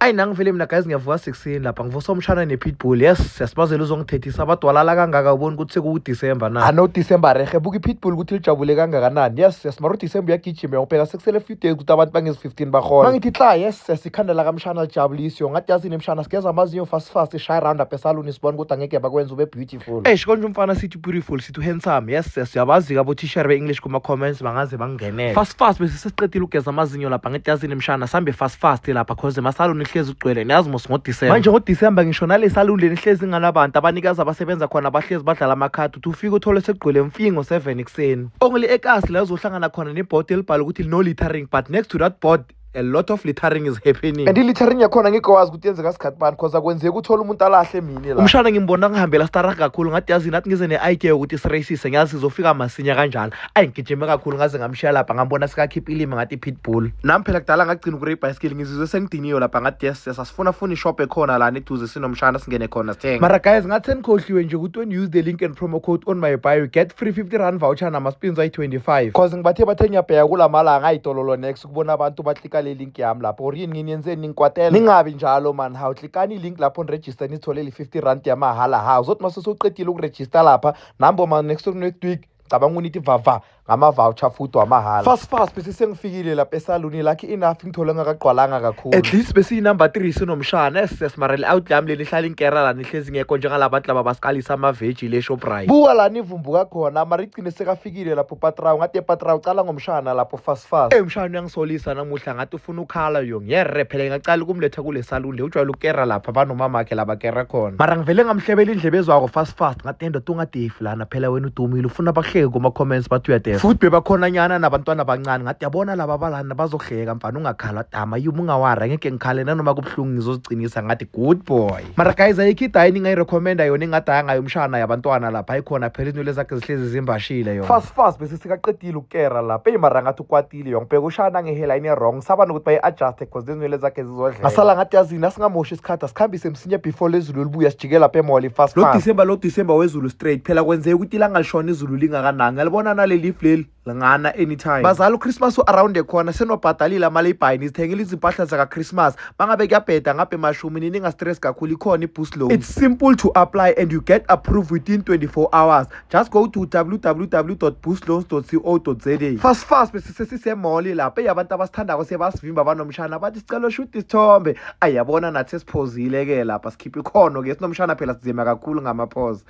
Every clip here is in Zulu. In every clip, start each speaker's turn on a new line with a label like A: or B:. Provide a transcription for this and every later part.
A: Ayi, nangivele mina guys, ngiyavuka sekuseni lapha, ngivusa umshana ne-pitbull. Yes, siyasibazela, uzongithethisa abadwalala kangaka, ubona ukuthi sekuwuDisemba na? Ano Disemba rehe, buka i-pitbull ukuthi lijabule kangakanani. Yes, yes, mara uDisemba uyagijima, uyawubheka sekusele few days ukuthi abantu bangezi-15 bahola. Mangithi tla, yes, yes, ikhanda lakamshana lijabulisiwe. Ngathi yazini mshana, sigeza amazinyo fast fast, shaye round up esaluni, sibone ukuthi angeke bakwenza ube beautiful. Eish, konje umfana sithi beautiful, sithi handsome. Yes, yes, uyabazi-ke abothishera be-English kuma-comments bangaze bangingenele. Fast fast bese sesiqedile ukugeza amazinyo lapha, ngithi yazini mshana, sambe fast fast lapha cause emasaluni ihlezi ugcwele, niyazi mos ngoDisemba. Manje ngoDisemba ngisho nale saluni leni ihlezi inganabantu, abanikazi abasebenza khona bahlezi badlala amakhadi, uthi ufike uthole sekugcwele mfingo 7 ekuseni. Only ekasi la uzohlangana khona nebhodi elibhala ukuthi no littering, but next to that board a lot of littering is happening. And i-littering yakhona ngikho wazi ukuthi yenzeka sikhathi bani, cause akwenzeki uthole umuntu alahle mini la. Umshana ngimbona ngihambela starag kakhulu, ngathi yazi nathi ngize ne-idea yokuthi siracise, ngiyazi sizofika masinya kanjalo. Ayi, ngigijime kakhulu ngaze ngamshiya lapha, ngambona sikakhipha ilimi ngathi pitbull. Nami phela kudala ngagcina ukure ibhayisikili, ngizizwe sengidiniwe lapha, ngathi yes, yes, asifuna funa ishop ekhona lana eduze, sinomshana singene khona sithenge. Mara guys, ngathi senikhohliwe nje ukuthi when you use the link and promo code on my bio, you get free R50 voucher nama-spins ayi-25, cause ngibathe bathe ngiyabheka kula malanga ayitololo next ukubona abantu baklika le link yami lapho, or yini nginiyenzeni ningikwatela, ningabi njalo man. Hawu, klikani i-link lapho, niregister, nitholele i-R50 yamahala. Hawu, zothi mase sewuqedile ukurejista lapha, nambo ma next week cabanga unithi vava ngama-voucher futhi wamahala. Fast fast bese sengifikile lapha esaluni, lucky enough ngithole ngakagqwalanga kakhulu, at least besiyi-number 3 sinomshana. Yes, mara le out yami leli ihlala inkera lana, ihlezi ngekho njengala bantu laba basikalisa amaveji le Shoprite. Buka lana ivumbuka khona, mara igcine sekafikile lapho patraw, ngathi patraw cala ngomshana lapho fast fast. Ey, umshana uyangisolisa namuhla, ngathi ufuna ukhala yo ngiyerre phela, ngingacala ukumletha kule saluni le ujwayele ukukera lapha banomamakhe labakera khona, mara ngivele ngamhlebela indlebe ezwako fast fast, ngathi endoda ungadefi lana phela, wena udumile, ufuna bahleke kuma-comments bathi uyadefa. Futhi bebakhona nyana nabantwana abancane, ngathi yabona laba balana bazohleka, mfana ungakhala dama yuma ungawara, ngeke ngikhale nanoma kubuhlungu, ngizozigcinisa, ngathi good boy. Mara guys, ayikho idayini engayirekhomenda yona engadaya ngayo umshana yabantwana lapha, ayikhona phela, izinto lezakhe zihlezi zimbashile yona. Fast fast bese sikaqedile ukukera lapha. Eyi, mara ngathi ukwatile yo, ngibheka ushana nge-hairline e-wrong, saba nokuthi bayi-adjuste cause lezinwele zakhe zizodleka. Ngasala ngathi yazini, asingamoshi isikhathi, asikhambise msinya before lezulu libuya, sijike lapha emall fast fast. Lo Disemba, lo Disemba wezulu straight phela, kwenzeka ukuthi ilanga lishona izulu lingakanani, ngalibona naleli lifu leli lingana anytime. Bazali, uChristmas around the corner, senobhadalile ama-layby, nizithengile izimpahla zaka-Christmas, bangabe kuyabheda ngapha emashumi, ninga-stress kakhulu, ikhona i-Boost Loan. It's simple to apply and you get approved within 24 hours. Just go to www.boostloans.co.za. Fast fast bese sesisemall lapha, eyi, abantu abasithandako sebasivimba banomshana, bathi sicela ushuta isithombe. Ayabona nathi sesiphozile-ke lapha, sikhiphe ikhono-ke sinomshana phela, sizima kakhulu ngamaphoza.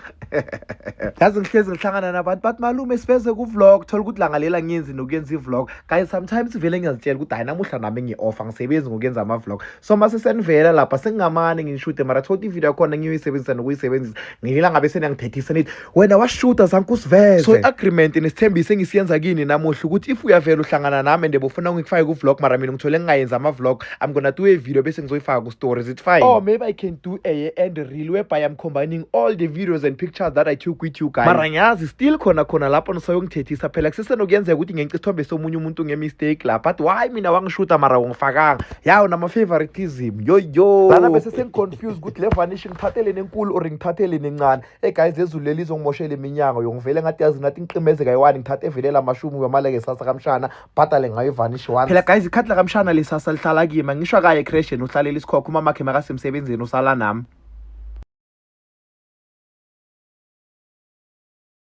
A: Yazi ngihlezi ngihlangana nabantu bathi malume siveze ku-vlog, thola ukuthi langa lela ngiyenzi nokuyenza i-vlog. Guys, sometimes vele ngiyazitshela ukuthi hayi, namuhla nami ngi-off, angisebenzi ngokuyenza ama-vlog, so mase senivela lapha sengingamane ngishute, mara thola ividiyo yakhona ngiyoyisebenzisa nokuyisebenzisa ngelinye ngabe seniyangithethisa nithi wena washuta zanke usiveze. So i-agreement nesithembiso engisiyenza kini namuhla ukuthi if uyavela uhlangana nami and bufuna ngikufake ku-vlog, mara mina ngithole ngingayenzi ama-vlog, I'm gonna do a video bese ngizoyifaka ku-stories. It's fine. Or maybe I can do a year end reel whereby I'm combining all the videos and pictures that I took with you guys. Mara ngiyazi still khona khona lapho nisoyongithethisa phela, kusesenokuyenzeka ukuthi ngenca isithombe somunye umuntu nge-mistake lapha, but why mina wangishuta mara ungifakanga yawo nama-favoritism yo yo lana, bese sengi-confused ukuthi le vanish ngithathele nenkulu or ngithathele nencane. Hey guys, lezulu leli lizongimoshela iminyango yo, ngivele ngathi yazi nathi ngiqimeze kayi-one, ngithathe evelela amashumi wamaleke sasa kamshana, bhadale ngayo ivanish once. Phela guys, ikhathi lakamshana lesasa lihlala kimi, ngisho akaye ecrasheni, uhlalela isikhokho, umamakhe makasemsebenzini usala nami.